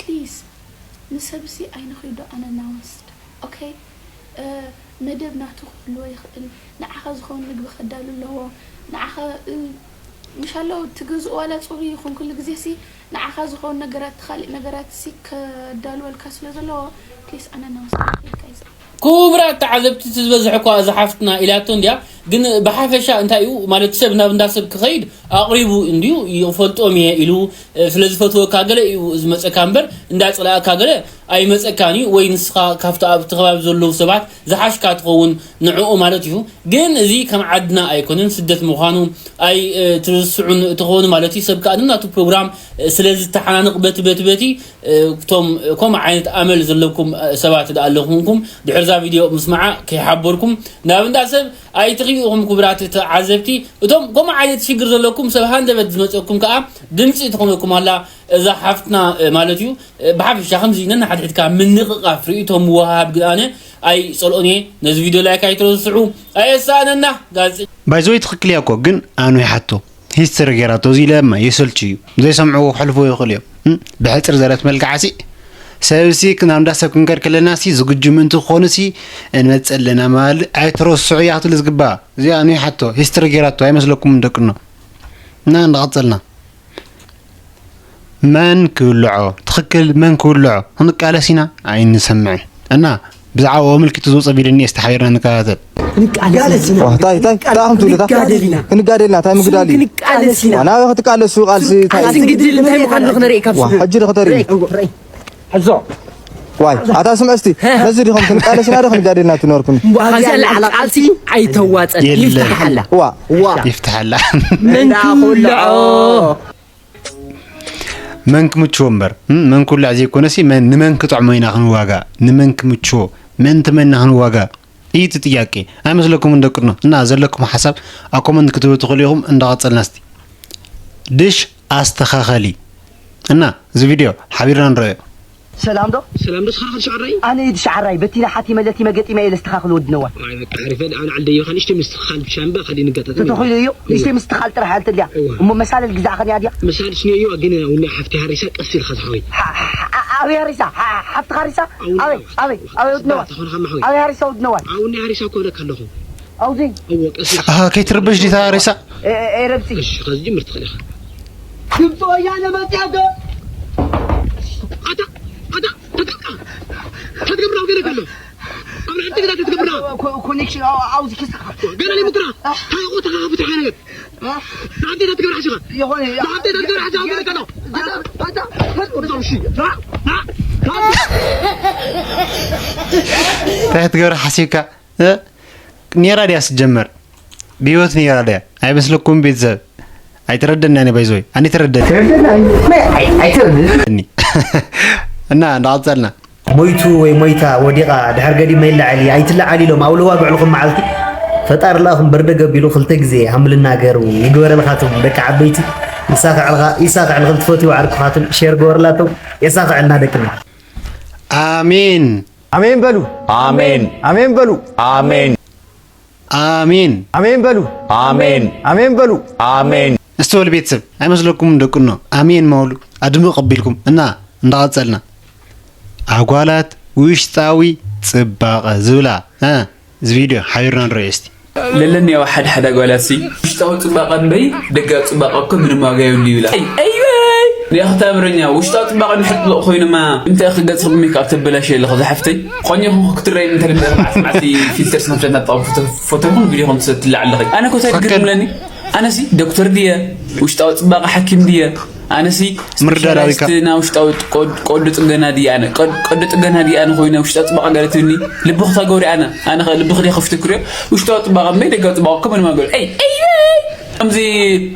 ፕሊዝ ንሰብሲ ኣይንኺዶ ኣነ ናውስት ኦኬ መደብ ናቱ ክህልዎ ይኽእል ንዓኻ ዝኸውን ምግቢ ከዳሉ ኣለዎ ንዓኻ ምሻሎ ትገዝኡ ዋላ ፅሩይ ይኹን ኩሉ ግዜ ሲ ንዓኻ ዝኸውን ነገራት ካሊእ ነገራት ሲ ከዳልወልካ ስለ ዘለዎ ፕሊስ ኣነ ናውስት ኢልካ ይዘ ክቡራት ተዓዘብቲ እቲ ዝበዝሕ እኳ እዛ ሓፍትና ኢላቶ እንድያ ግን ብሓፈሻ እንታይ እዩ ማለት፣ ሰብ ናብ እንዳ ሰብ ክኸይድ ኣቕሪቡ እንድዩ፣ ይፈልጦም እየ ኢሉ፣ እ፣ ስለ ዝፈትወካ ገለ እዩ ዝመጸካ እምበር፣ እንዳ ጸላእካ ገለ ኣይመጸካን እዩ። ወይ ንስኻ ካብቲ ኣብቲ ከባቢ ዘለዉ ሰባት ዝሓሽካ ትኸውን ንዕኡ ማለት እዩ። ግን እዚ ከም ዓድና ኣይኮነን፣ ስደት ምዃኑ ኣይ፣ እ፣ ትርስዑን ትኾኑ ማለት እዩ። ሰብ ከኣ ድማ ናቱ ፕሮግራም፣ እ፣ ስለ ዝተሓናንቕ በቲ፣ በቲ፣ በቲ፣ እ፣ እቶም፣ እ፣ ከምኡ ዓይነት ኣመል ዘለኩም፣ እ፣ ሰባት ደኣ ኣለኹምኩም ድሕርዛ ቪድዮ ምስማዓ ከይሓበርኩም ናብ እንዳ ሰብ ኣይትኽዩ ኢኹም ክቡራት ተዓዘብቲ። እቶም ከምኡ ዓይነት ሽግር ዘለኩም ሰብ ሃንደበት ዝመጸኩም ከኣ ድምጺ ትኾነኩም ኣላ እዛ ሓፍትና፣ እ፣ ማለት እዩ። እ፣ ብሓፈሻ ከምዚ ነንሓድሕድካ ምንቕቓፍ ርእይቶ ምውሃሃብ ግን ኣነ ኣይጸልኦን እየ። ነዚ ቪድዮ ላይክ ኣይትረስዑ። ኣየሳእነና ጋዜጠኛ። ባይዘወይ ትኽክል እያ እኮ፣ ግን ኣኑ ይሓቶ ሂስትሪ ገይራቶ እዚ ኢለ እማ የሰልች እዩ። ዘይሰምዕዎ ክሕልፍዎ ይኽእሉ እዮም። እም፣ ብሕጽር ዘረት መልክዓ ሲ ሰብሲ ናብ እንዳ ሰብ ክንከድ ከለና ሲ ዝግጁ ምእንቲ ክኾኑ ሲ እንመጽእ ኣለና ማለት ኣይትረስዑ እያ ክትብል ዝግባእ። እዚኣ ኣኑ ይሓቶ ሂስትሪ ገይራቶ ኣይመስለኩምን ደቅኖ። እና እንዳቐጸልና መን ክብልዖ? ትኽክል፣ መን ክብልዖ? ክንቃለስ ኢና? ኣይንሰምዕን። እና ብዛዕባኡ ኣመልኪቱ ዝወፀ ቪድዮ እኒኤ፣ እስቲ ሓቢርና ንከታተል። ክንቃለስ ኢና። ዋ፣ ታይ፣ ታይ፣ ታይ፣ ክንቱ፣ ታይ? ክንጋደል ኢና። ክንጋደል ኢና፣ ታይ ምግዳል እዩ? ክንቃለስ ኢና። ዋ፣ ናበይ ክትቃለሱ? ቃልሲ ታይ? ቃልሲ ግድል እንታይ ምዃኑ ክንርኢ ካብዚ ዋ፣ ሕጂ ዶ ክተርኢ? ርኣይ፣ ርኣይ። ሕዞ። ዋይ፣ ኣታ ስምዐ እስቲ፣ ሀ። ነዚ ዲኹም ክንቃለስ ኢና ዶ ክንጋደል ኢና ትነርኩም? እምበኣር እዚኣ እዚኣ ላዕላ ቃልሲ ኣይተዋፀን። የለን። ይፍታሓላ። ዋ። ዋ። ይፍታሓላ። መን እንዳኹልዖ። ክብልዖ? መን ክምችዎ እምበር፣ እም፣ መን ክብልዕ ዘይኮነሲ፣ መን፣ ንመን ክጥዕሞ ኢና ክንዋጋእ? ንመን ክምችዎ? መን ትመና ክንዋጋእ? እዩ እቲ ጥያቄ። ኣይመስለኩምን ደቅኖ? እና ዘለኩም ሓሳብ ኣብ ኮመንት ክትህቡ ትኽእሉ ኢኹም። እንዳቐጸልና እስቲ። ድሽ ኣስተኻኸሊ። እና እዚ ቪድዮ ሓቢርና ንረኣዮ። ሰላም ዶ? ሰላም ዶ? ስኻ ኸ ትሽዓራይ? ኣነ እዩ ትሽዓራይ። በቲና ሓቲመ ለቲመ ገጢመ እየ ለስተኻኽል ወዲ ነዋል። ኣይ በቃ ሓሪፈ። ኣነ ዓል ደዮ ኻን እሽተ ምስትኻል ብሻምባ ኻዲ ንጋጣጠም። ተተኺሉ እዩ። እሽተ ምስትኻል ጥራሕ ኣልተ ድያ? እዋ። እሞ መሳለል ግዛዕ ኸን እያ ድያ? መሳል ስኒ እዩ፣ ግን እውን ሓፍቲ ሃሪሳ ቀስ ኢልካ ዝሓወይ። ሓ-፣ ሓ-፣ ሓ-፣ ኣበይ ሃሪሳ? ሓ-፣ ሓፍቲ ሃሪሳ? ኣው ኣበይ? ነዋ። ኣበይ? ኣበይ ወዲ ነዋል? ተኾንካ ማሕወይ። ኣበይ ሃሪሳ ወዲ ነዋል? ኣው እኒ ሃሪሳ እኮ እብለካ ኣለኹ። ኣውዚ? እዎ፣ ቀስ ኢልካ። ኣሃ፣ ከይትርብሽ ዲታ ሃሪሳ? ኤ-፣ ኤ-፣ ኤ-፣ ረብሲ። እሺ፣ ኸዚ ጅምር ትኽእል ኢኻ። ድምፂ ወያነ መፅያ ዶ? ኣታ፣ ኣታ፣ ተጠንቀቕ። ተትገብር ኣውገደ ከሎ። ኣብ ልዕሊ ትግዳ ተትገብር። ኮ-፣ ኮኔክሽን ኣው-፣ ኣውዚ ኪስኻ። ገና ለይሙትራ። አ? ታይቆ ተኻፍት ሓነገት። አ? ንሓንቲ ተትገብር ሓሲኻ። ይኾነ፣ ያ-፣ ንሓንቲ ተትገብር ሓሲኻ፣ ኣውገደ ከሎ። ኣታ፣ ኣታ፣ ኣታ፣ እሺ። ና፣ ና፣ ና። እንታይ ክትገብር ሓሲብካ? እ? ኔራ ድያ ስጀመር? ብህይወት ኔራ ድያ? ኣይመስለኩም ቤተሰብ? ኣይተረደናን ባይዘወይ። ኣነ ተረደን። ተረደና? ኣይ-፣ ኣይ-፣ ኣይተረደን። እና እንዳቐጸልና። ሞይቱ ወይ ሞይታ ወዲቓ ድሕር ገዲመ ይለዓል እየ፣ ኣይትለዓል ኢሎም ኣብ ልዋ ብዕልኹም መዓልቲ። ፈጣሪ ለኣኹም በርደ ገቢሉ ክልተ ግዜ ሃምልና ገሩ ይግበረልኻትም ደቂ ዓበይቲ። ይሳኽዕልኻ፣ ይሳኽዕልኽም ትፈትዩ ዓርክኻትም ሼር ግበርላቶም። የሳኽዕልና ደቅና። ኣሜን። ኣሜን በሉ። ኣሜን። ኣሜን በሉ። ኣሜን። ኣሜን። ኣሜን በሉ። ኣሜን። ኣሜን በሉ። ኣሜን። እስቲ በሉ ቤተሰብ፣ ኣይመስለኩምን ደቅኖ? ኣሜን መበሉ ኣድምቕ ኣቢልኩም እና እንዳቐጸልና። ኣጓላት ውሽጣዊ ጽባቐ ዝብላ፣ እ፣ እዚ ቪድዮ ሓቢርና ንርእዮ እስቲ። ለለኒ ያው ሓደ ሓደ ኣጓላት ሲ ውሽጣዊ ጽባቐ እምበይ ደጋዊ ጽባቐ እኮ ምንም ዋጋ የብሉ ይብላ። ኣይ፣ ኣይ፣ ኣይ! ያ ክታምረኛ፣ ውሽጣዊ ጽባቐ እንድሕር ጽቡቕ ኮይኑማ፣ እንታይ ክገጽ ሜክኣፕ ተበላሽ ኣለኹ ዝሓፍተይ? ቆንጆ ኹንኩ ክትረኣይኒ እንተልምደ መዓልቲ መዓልቲ ፊልተር ስናፕቻት እናተጠቐምኩ ፎቶ፣ ፎቶ ይኹን ቪድዮ ኹን ትሰ-፣ ትለዓል ኣለኺ። ኣነ እኮ እንታይ ትግርም ትኽክል። ኣለኒ? ኣነ ሲ ዶክተር ድየ? ውሽጣዊ ጽባቐ ሓኪም ድየ? ኣነ ሲ ምርዳዳዊ ስፔሻላይስት ካ- ና ውሽጣዊ ቆድ-፣ ቆዶ ጽገና ድየ ኣነ? ቆድ-፣ ቆዶ ጽገና ድየ ኣነ ኮይነ ውሽጣዊ ጽባቐ ገለ ትብልኒ? ልብኺ ተገብሪ ኣነ? ኣነ ኸ ልብኺ ድየ ከፊቱ ክሪኦ? ውሽጣዊ ጽባቐ እምበይ ደጋዊ ጽባቐ እኮ ምንም ኣገሉ። ኤይ፣ ኤይ፣ ኤይ! ከምዚ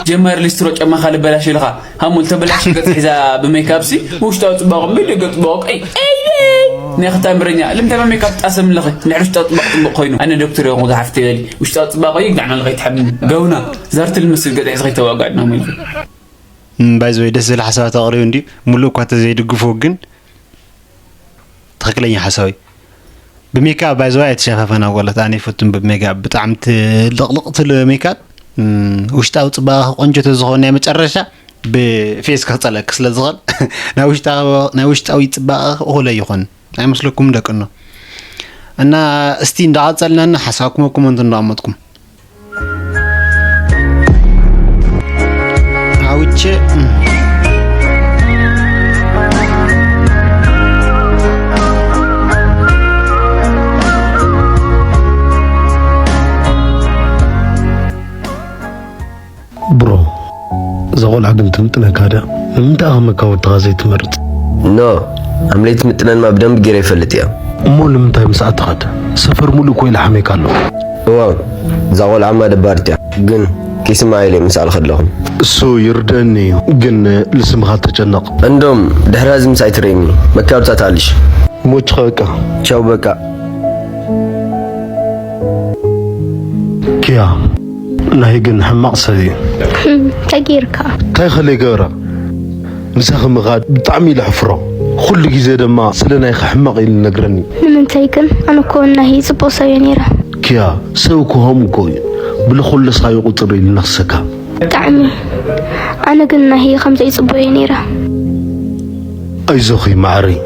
ጀማሪ ሊስትሮ ጫማኻ ልበላሽ ኢልኻ። ሃሙል ተበላሽ ገጽ ሒዛ ብሜክኣፕ ሲ ውሽጣዊ ጽባቐ እምበይ ደጋዊ ጽባቐ። ኤይ፣ ኤይ፣ ኤይ! ናይ ክታምረኛ፣ ልምንታይ ብሜክኣፕ ጣሰም ኣለኺ? እንድሕር ውሽጣዊ ጽባቐ ጽቡቕ ኮይኑ። ኣነ ዶክተር ይኹን ዝሓፍተ ይበሊ። ውሽጣዊ ጽባቐ እዩ፣ ግዳዕና ለኸ ይትሓብኒ። ገውና፣ ዛርቲ ልመስል ገጽ ሒዝኻ ይተዋጋዕና ሚልኩ። እም፣ ባይ ዘ ወይ ደስ ዝብል ሓሳባት ኣቕሪቡ እንድዩ። ሙሉእ እኳ ተዘይድግፎ ግን ትኽክለኛ ሓሳብ እዩ። ብሜክኣፕ ባይ ዘ ወይ ኣይትሸፋፈና ጓላት፣ ኣነ ይፈቱን ብሜክኣፕ ብጣዕሚ ትልቕልቕ ትብል ሜክኣፕ። እም፣ ውሽጣዊ ጽባቐ ቆንጆ ተዝኾን ናይ መጨረሻ ብፌስ ክጸለክ ስለ ዝኽእል ናይ ውሽጣዊ፣ ናይ ውሽጣዊ ጽባቐ እኹል ኣይኾን ኣይመስለኩም ደቅኖ? እና እስቲ እንዳቐጸልና እና ሓሳብኩም ኣብ ኮመንት እንዳቐመጥኩም። ኣውቼ። ቆልዓ ግን ትምጥነካ ድያ? ንምንታይ ኢኻ መካወድትኻ ዘይትመርጽ? ኖ፣ ኣምለይቲ ትምጥነንማ ብደንቢ ገይረ ይፈልጥ እያ። እሞ ንምንታይ ምስኣ ትኸድ? ሰፈር ሙሉእ እኮ ኢለ ሓሜካ ኣለኹ። እዋው፣ እዛ ቆልዓማ ደባርት እያ። ግን ኪስማ ኢለ ምስኣ ልኸድ ኣለኹ። እሱ ይርደኒ እዩ፣ ግን ልስምኻ ተጨነቕ። እንዶም ድሕሪ እዚ ምስ ኣይትርእየኒ፣ መካብታ ትኣልሽ። ሞችኻ በቃ። ቻው በቃ። ኪያ፣ ናሂ ግን ሕማቕ ሰብ እዩ። እንታይ ጌርካ? እንታይ ከለ ይገብራ? ምሳኺ ምኻድ ብጣዕሚ ኢለ ሕፍሮ። ኩሉ ግዜ ድማ ስለ ናይኺ ሕማቕ ኢሉ ይነግረኒ። ንምንታይ ግን? ኣነ እኮ ናሂ ጽቡቕ ሰብ እየ ነይረ። ኪያ፣ ሰብ እኮ ከምኡ እኮ እዩ። ብለኾለስካዮ ቁጽሪ ኢሉ ነኽሰካ። ብጣዕሚ። ኣነ ግን ናሂ ከምዚ ይጽበዮ ነይረ። ኣይዞኺ ማዕረይ፣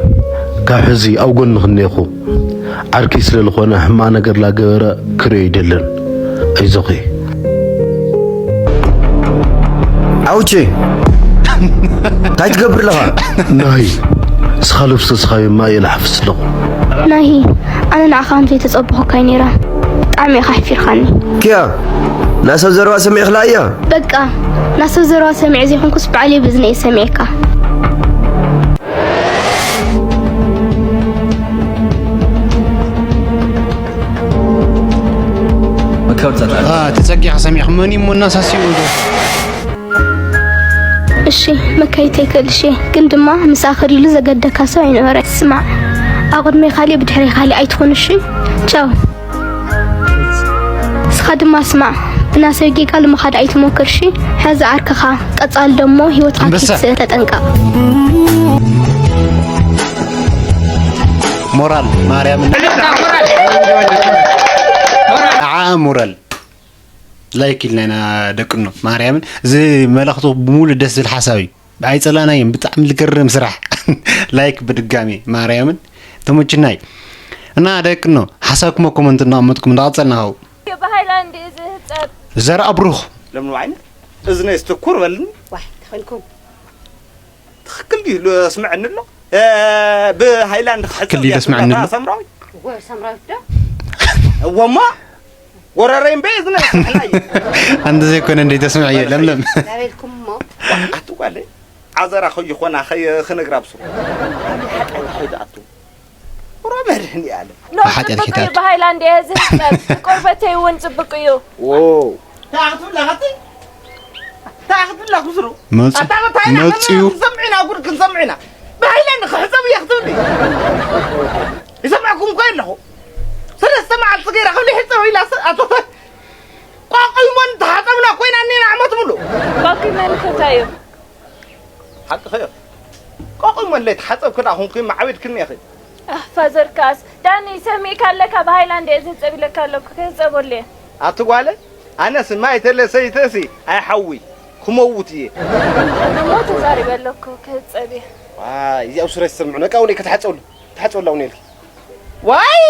ካብ ሕዚ ኣብ ጎንኺ እኒኤኹ። ዓርከይ ስለ ዝኾነ ሕማቕ ነገር ላገበረ ክርእዮ ኣይደልን። ኣይዞኺ። ኣውቼ! እንታይ ትገብር ኣለኻ? ናይ፣ እስኻ ለብሰስኻዮ ማይ እየ ልሓፍስ ኣለኹ። ናሂ፣ ኣነ ንዓኻ ከም ዘይተጸበኹካ እየ ነይረ። ብጣዕሚ ኢኻ ኣሕፊርካኒ። ኪያ፣ ናይ ሰብ ዘረባ ሰሚዕኽላ እያ? በቃ፣ ናይ ሰብ ዘረባ ሰሚዐ ዘይኮንኩስ ባዕለይ ብእዝነይ እየ ሰሚዐካ። መካብታ ትኣልሽ። አ፣ ተጸጊኻ ሰሚዕኻ መን እዩ እሞ እናሳሲኡ ዶ? እሺ፣ መካይተይ ከልሽ እየ፣ ግን ድማ ምሳኺ ዲሉ ዘገደካ ሰብ ኣይነበረ። ስማዕ፣ ኣብ ቅድመይ ካሊእ ብድሕረይ ካሊእ ኣይትኹን፣ እሺ? ቻው። ንስኻ ድማ ስማዕ፣ ብናሰብ ጌጋ ንምኻድ ኣይትሞክር፣ እሺ? ሕዚ ዓርክኻ፣ ቀጻሊ ደሞ ህይወትካ ኣንበሳ። ኪድ ስእ ተጠንቀቕ። ሞራል ማርያምን። ኣዓ ሞራል። ላይክ ኢልና ኢና ደቅኖ ማርያምን። እዚ መልእኽቱ ብሙሉ ደስ ዝብል ሓሳብ እዩ። ኣይጸላእናዮን፣ ብጣዕሚ ዝገርም ስራሕ። ላይክ ብድጋሚ ማርያምን ተመችናይ። እና ደቅኖ ሓሳብኩም ኣብ ኮመንት እናቐመጥኩም እንዳቐጸልና ኸው። ብሃይላንድ እዩ ዝህጸብ። ዘርኣ ብሩኽ። ለምለም ዓይነት እዝነይ ስትኩር በልኒ። ዋይ፣ ተኸልኩም። ትኽክል ድዩ? ሎ-፣ ስምዐኒ ኣሎ። እ፣ ብሃይላንድ ክሕጸብ ትኽክል ድዩ? ድያ ስምዐኒ ትብላ ኣሎ። ሳምራዊት? እወ፣ ሳምራዊት ዶ? እወ እሞ፣ ወረረይ እምበይ እዝነ ስምዕናዮ። ኣንተ ዘይኮነ እንደ ተስምዐዮ፣ ለምለም። ዳበልኩም እሞ። ዋ፣ ኣቲ ጓለይ፣ ዓዘራ ከይኾና፣ ከይ-፣ ክነግራ ብስሩ። ኣበይ ሓጢኣት ከይትኣቱ? ሮ መድህን ያለ። ኖ፣ ብሓጢኣት ጽብቅ እዩ፣ ከይትኣቱ። ብሃይላንድ እየ ዝህጸብ። ቆርበተይ እውን ጽብቅ እዩ። ዎ። እንታይ ክትብላ ኸቲ? እንታይ ክትብላ ክስሩ? መጽ-፣ ኣታ መታይና መጽዩ። ክንሰምዕ ኢና፣ ጉድ ክንሰምዕ ኢና። ብሃይላንድ ክሕጸብ እየ ክትብሊ? ይሰምዐኩም እኮ ኣለኹ። ሰለስተ መዓልቲ ገይራ ክብሊ ሕጸብ ኢላ ሰ-፣ ኣቶ ተ-፣ ቋቑይሞን ተሓጸብና ኮይና እኒና ዓመት ሙሉ። ቋቑይሞን እንታይ እዩ? ሓቅኺ እዮ። ቋቑይሞን ለይተሓጸብኪ ደኣ ኹንኪ፣ ማዕቢድክኒ ኢኺ። ኣህ፣ ፋዘር ከኣስ፣ ዳኒ፣ ሰሚዕካ ኣለካ፣ ብሃይላንድ እየ ዝህጸብ ኢለካ ኣለኩ፣ ክህጸበሉ እየ። ኣቲ ጓለ፣ ኣነስ ማይ ተለ ሰይተሲ ኣይሓዊ፣ ክመውት እየ። እሞ ተዛሪበ ኣለኩ፣ ክህጸብ እየ። ዋይ፣ እዚኣ ኣብ ሱረ ዝሰምዑ፣ ነቃ እውን ከተሓጸብሉ፣ ተሓጸብላ እውን ኢልኪ። ዋይ!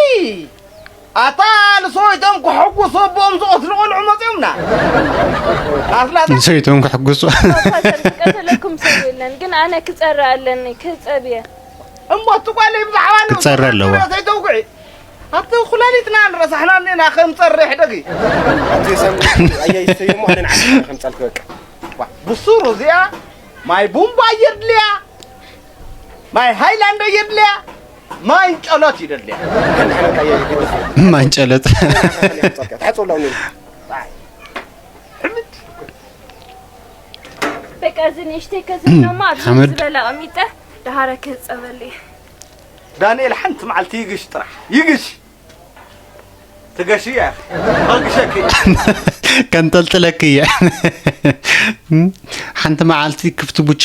ኣታ ንሰበይቶም ክሕጉሱ ኣቦኦም ዝቐትሉ ቆልዑ መጺኦምና። ኣፍላጣ። ንሰበይቶም ክሕጉሱ። ፋዘር ዝቀተለኩም ሰብ የለን፣ ግን ኣነ ክጸሪ ኣለኒ፣ ክህጸብ እየ። እሞ እቲ ጓለይ ብዛዕባ ንሱ ክጸሪ ኣለዋ። ክትነግረና ዘይተውግዒ። ኣቲ ኩላሊትና ንረሳሕና እኒና ከም ጸሪ ሕደጊ። ኣቲ ሰም-፣ ኣያይ ሰየሙ ኣነ ንዓዲ ከም ጸልክ በቃ። ዋ፣ ብሱሩ እዚኣ ማይ ቡምባ የድልያ። ማይ ሃይላንድ የድልያ፣ ማይ እንጨሎት ይደልያ። ማይ እንጨሎት። ተሓጽብላ እውን። በቃ፣ እዚ ንእሽተይ ከዚ ድማ ኣብዚ ሓመድ። ዝበለ ኣቐሚጠ ደሃረ ክህጸበሉ እየ። ዳንኤል፣ ሓንቲ መዓልቲ ይግሽ ጥራሕ፣ ይግሽ። ትገሽ እያ፣ ከግሸኪ። ከንጠልጥለኪ እየ። ሓንቲ መዓልቲ ክፍቲ ቡቻ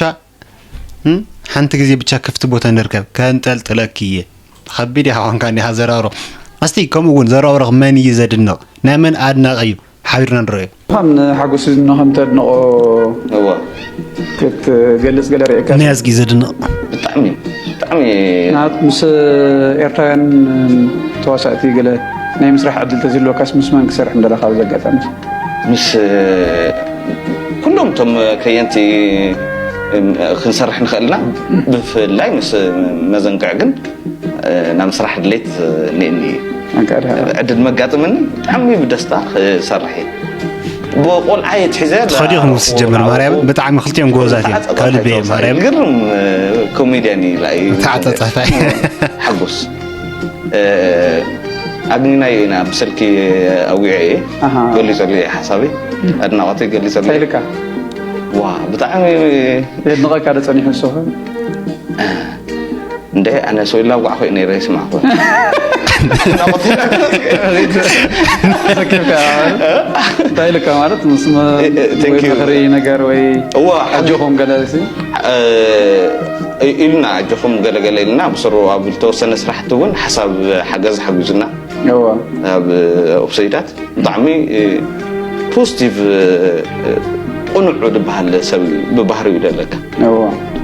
እም? ሓንቲ ግዜ ብቻ ክፍቲ ቦታ ንርከብ፣ ከንጠልጥለኪ እየ። ከቢድ ኢኻ ኳንካ እንዲኻ ዘራብሮ። እስቲ ከምኡ እውን ዘራብሮኽ መን እዩ ዘድንቕ? ናይ መን ኣድናቒ እዩ? ሓቢርና ንረኣዮ። ከም ንሓጎስ ዝድንቕ ከም ተድንቖ እዋ። ክትገልጽ ገለ ርኢካ? ናይ ኣዝጊ ዘድንቕ። ብጣዕሚ፣ ብጣዕሚ። ንኣብነት ምስ ኤርትራውያን ተዋሳእቲ ገለ ናይ ምስራሕ ዕድል ተዝህልወካስ ምስ መን ክሰርሕ ምደለኻ ኣብዚ ኣጋጣሚ? ምስ ኩሎም እቶም ከየንቲ ክንሰርሕ ንኽእል ኢና። ብፍላይ ምስ መዘንግዕ ግን ናብ ምስራሕ ድሌት እኒአኒ እዩ። ዕድል መጋጥመኒ ብጣዕሚ ብደስታ ክሰርሕ እየ። ብቆልዓ እየ ትሒዘ። ትኸዲኹም ምስ ጀምር ማርያም ብጣዕሚ ክልቲኦም ጎበዛት እዮም። ካብ ልቢ እየ ማርያም። ግርም ኮሜድያን እዩ። ተዓጻጻፋይ። ሓጎስ ኣግኒናዮ ኢና ብስልኪ ኣዊዐ እየ። ገሊፀሉ እየ ሓሳበይ፣ ኣድናቆተይ ገሊፀሉ እየ። ኢልካ ዋ ብጣዕሚ የድንቐካ ዶ ጸኒሑ ንሱ ኸ? እንደ ኣነ ሰው ይላዋዕ ኾይ ነይረ ይስማዕ ኾይ ረኪብካ እንታይ ኢልካ ማለት ምስ Thank you. መኽሪ ነገር ወይ እዋ ኣጆኹም ገለ ሲ ኢልና ኣጆኹም ገለገለ ኢልና ብስሩ ኣብ ዝተወሰነ ስራሕቲ እውን ሓሳብ ሓገዝ ሓጊዙና እዋ ኣብ ኦፍሰይዳት ብጣዕሚ ፖዚቲቭ ቅኑዕ ዝበሃል ሰብ እዩ ብባህሪኡ ደለካ እዋ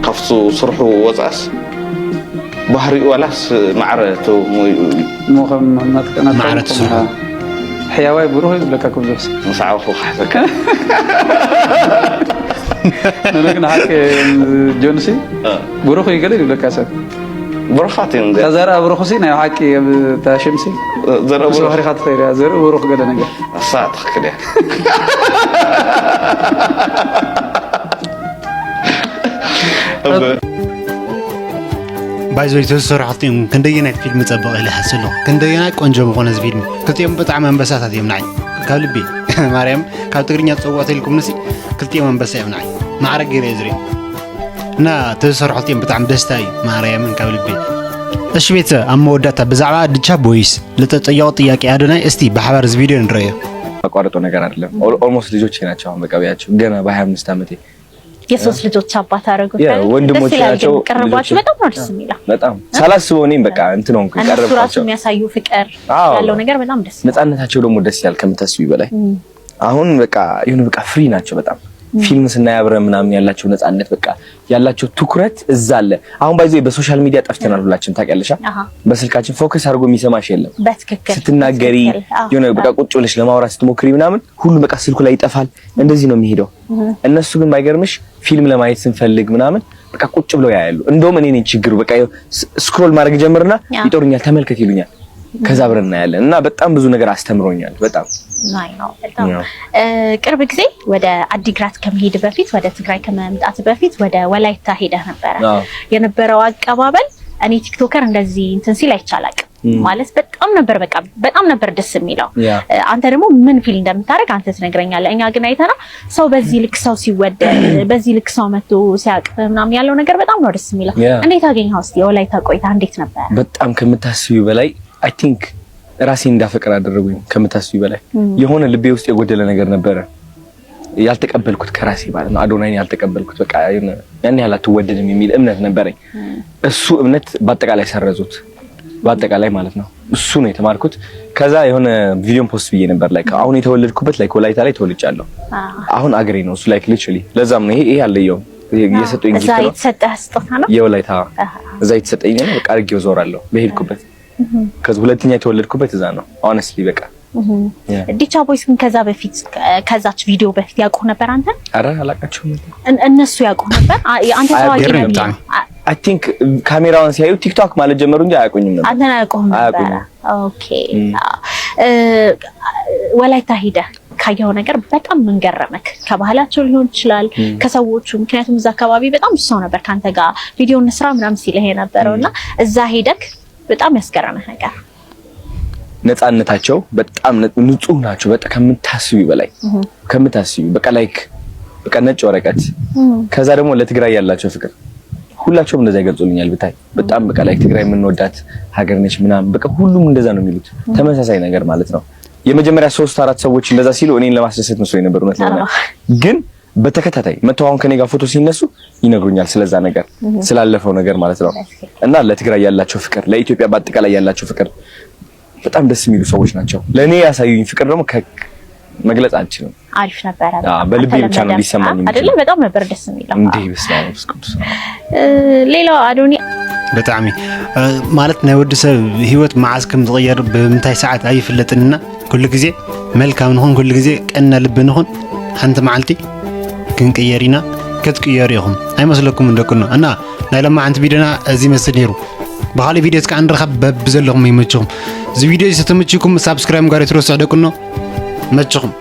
ካብቱ ስርሑ ወፃእስ ባህሪኡ ዋላስ ማዕረ ተሞይኡ እዩ እሞ ከም መጥቀናት ማዕረ ትስርሑ። ሕያዋይ ብሩህ ይብለካ ክብዙሕ ምስ ዓበኹ ክሓተካ ንልክ ንሓቂ ጆንሲ ብሩኽ እዩ ገለ ይብለካ ሰብ ብሩኻት እዮም ተዘርአ ብሩኽሲ ናይ ሓቂ ኣብ ታሽምሲ ዘረቡ ምስ ባሕሪኻ ትኸይድ እያ ዘርኢ ብሩኽ ገለ ነገር እሳ ትኽክል እያ ባይዞይ ተዝሰርሑ ክልቲኦም ክንደየናይ ፊልም ጸበቐ ኢለ ይሓስብ ኣለኹ። ክንደየናይ ቆንጆ ምኾነ እዚ ፊልም። ክልቲኦም ብጣዕሚ ኣንበሳታት እዮም ንዓይ። ካብ ልቢ ማርያም ካብ ትግርኛ ዝጸውዖ ተልኩም ንሲ ክልቲኦም ኣንበሳ እዮም ንዓይ። ማዕረ ገይረ እየ ዝሪኦም። እና ተዝሰርሑ ክልቲኦም ብጣዕሚ ደስታ እዩ ማርያምን ካብ ልቢ። እሺ ቤተሰብ ኣብ መወዳእታ ብዛዕባ ድቻ ቦይስ ልተጠየቁ ጥያቄ ኣዶናይ እስቲ ብሓባር እዚ ቪድዮ ንረዮ። አቋርጦ ነገር አይደለም። ኦልሞስት ልጆቼ ናቸው አሁን በቃ ብያቸው ገና በሀያ አምስት ዓመቴ የሶስት ልጆች አባት አረጉ ያ ካለ ወንድሞቼ ደስ ይላል። ናቸው ግን ቀረባችሁ ልጆቼ። በጣም ነው ደስ የሚለው። በጣም ሳላስበው እኔም በቃ እንትን ሆንኩኝ እነሱ ራሱ ቀረብኳቸው። የሚያሳዩ ፍቅር አዎ። ያለው ነገር በጣም ደስ ይላል። ነጻነታቸው ደግሞ ደስ ይላል ከምታስቢ በላይ። አሁን በቃ የሆነ በቃ ፍሪ ናቸው በጣም ፊልም ስናይ አብረን ምናምን ያላቸው ነጻነት በቃ ያላቸው ትኩረት እዛ አለ። አሁን ባይዘ በሶሻል ሚዲያ ጠፍተናል ሁላችንም ታውቂያለሽ። አ? አሃ። በስልካችን ፎከስ አድርጎ የሚሰማሽ የለም። በትክክል ስትናገሪ በትክክል። አዎ። የሆነ በቃ ቁጭ ብለሽ ለማውራት ስትሞክሪ ምናምን ሁሉም በቃ ስልኩ ላይ ይጠፋል። እንደዚህ ነው የሚሄደው። እነሱ ግን ባይገርምሽ ፊልም ለማየት ስንፈልግ ምናምን በቃ ቁጭ ብለው ያያሉ። እንደውም እኔ ነኝ ችግሩ። በቃ ስክሮል ማድረግ ጀምርና ያ። ይጠሩኛል፣ ተመልከት ይሉኛል። ከዛ አብረን እናያለን እና በጣም ብዙ ነገር አስተምሮኛል። በጣም ናይ ነው በጣም ያው። እ፣ ቅርብ ጊዜ ወደ አዲግራት ከመሄድ በፊት ወደ ትግራይ ከመምጣት በፊት ወደ ወላይታ ሄደህ ነበረ። አዎ። የነበረው አቀባበል እኔ ቲክቶከር እንደዚህ እንትን ሲል አይቻላቅም ማለት በጣም ነበር በቃ በጣም ነበር ደስ የሚለው። ያ። እ፣ አንተ ደግሞ ምን ፊል እንደምታደርግ አንተ ትነግረኛለህ። እኛ ግን አይተና ሰው በዚህ ልክ ሰው ሲወደድ በዚህ ልክ ሰው መጥቶ ሲያቅፍ ምናምን ያለው ነገር በጣም ነው ደስ የሚለው። ያ። እንዴት አገኘኸው እስቲ የወላይታ ቆይታ እንዴት ነበር? በጣም ከምታስቢው በላይ አይ ቲንክ ራሴን እንዳፈቅር አደረጉኝ። ከምታስቢው በላይ የሆነ ልቤ ውስጥ የጎደለ ነገር ነበረ ያልተቀበልኩት ከራሴ ማለት ነው። አዶናይን ያልተቀበልኩት በቃ የሆነ ያን ያህል አትወደድም የሚል እምነት ነበረኝ። እሱ እምነት በአጠቃላይ ሰረዙት፣ በአጠቃላይ ማለት ነው። እሱ ነው የተማርኩት። ከዛ የሆነ ቪዲዮን ፖስት ብዬ ነበር ላይ አሁን የተወለድኩበት ላይ ወላይታ ላይ ተወልጃለሁ። አሁን አገሬ ነው እሱ ላይ ሊትራሊ ለዛም ነው ይሄ ይሄ አለየው የሰጡኝ እዛ ጊፍት ነው። የተሰጠህ ስጦታ ነው? የወላይታ እዛ የተሰጠኝ ነው። በቃ አድርጌው ዞራለሁ በሄድኩበት። ከዚ ሁለተኛ የተወለድኩበት እዛ ነው። ኦነስትሊ በቃ ዲቻ ቦይስ ግን ከዛ በፊት ከዛች ቪዲዮ በፊት ያውቁ ነበር አንተ? አረ አላቃቸውም። እን- እነሱ ያውቁ ነበር? አ- አንተ ታዋቂ አያውቁም ነህ ብዬ በጣም። ነው። አ- አይ ቲንክ ካሜራውን ሲያዩ ቲክቶክ ማለት ጀመሩ እንጂ አያውቁኝም ነበር። አንተን አያውቁም ነበረ። አያውቁኝም። ኦኬ። አ- እ፣ ወላይታ ሄደህ ካየኸው ነገር በጣም ምን ገረመክ? ከባህላቸው ሊሆን ይችላል ከሰዎቹ። ምክንያቱም እዛ አካባቢ በጣም ብዙ ሰው ነበር ከአንተ ጋር ቪዲዮ እንስራ ምናምን ሲልህ የነበረው እና እዛ ሄደክ በጣም ያስገረመህ ነገር? ነጻነታቸው በጣም ነ- ንጹህ ናቸው። በጣም ከምታስቢ በላይ ከምታስቢ በቃ ላይክ በቃ ነጭ ወረቀት። ከዛ ደግሞ ለትግራይ ያላቸው ፍቅር ሁላቸውም እንደዛ ይገልጹልኛል። ብታይ በጣም በቃ ላይክ ትግራይ የምንወዳት ሀገር ነች ምናምን በቃ ሁሉም እንደዛ ነው የሚሉት። ተመሳሳይ ነገር ማለት ነው። የመጀመሪያ ሶስት አራት ሰዎች እንደዛ ሲሉ እኔን ለማስደሰት መስሎ ነበር እውነት ለመናገር። ግን በተከታታይ መተው አሁን ከኔ ጋር ፎቶ ሲነሱ ይነግሩኛል ስለዛ ነገር ስላለፈው ነገር ማለት ነው። እና ለትግራይ ያላቸው ፍቅር፣ ለኢትዮጵያ በአጠቃላይ ያላቸው ፍቅር በጣም ደስ የሚሉ ሰዎች ናቸው። ለእኔ ያሳዩኝ ፍቅር ደግሞ ከ- መግለጽ አልችልም። አሪፍ ነበረ። አዎ፣ በልቤ ብቻ ነው አልተለመደም። ሊሰማኝ የሚችለው። አይደለ? በጣም ነበር ደስ የሚለው። እንዴ በስመ አብ ወመንፈስ ቅዱስ ነው። እ፣ ሌላው አዶኒ ብጣዕሚ እ፣ ማለት ናይ ወዲ ሰብ ህይወት መዓዝ ከም ዝቕየር ብምንታይ ሰዓት ኣይፍለጥንና ኩሉ ግዜ መልካም ንኹን ኩሉ ግዜ ቀና ልቢ ንኹን ሓንቲ መዓልቲ ክንቅየር ኢና ክትቅየሩ ኢኹም ኣይመስለኩም እንደቅኖ እና ናይ ለማዓንቲ ቪድዮና እዚ መስል ነይሩ ብካሊእ ቪድዮ እስከ ንረኸብ በብዘለኹም ይመችኹም እዚ ቪድዮ ዝተመችኩም ሳብስክራይብ ጋር ትረስዑ ደቅኖ መችኹም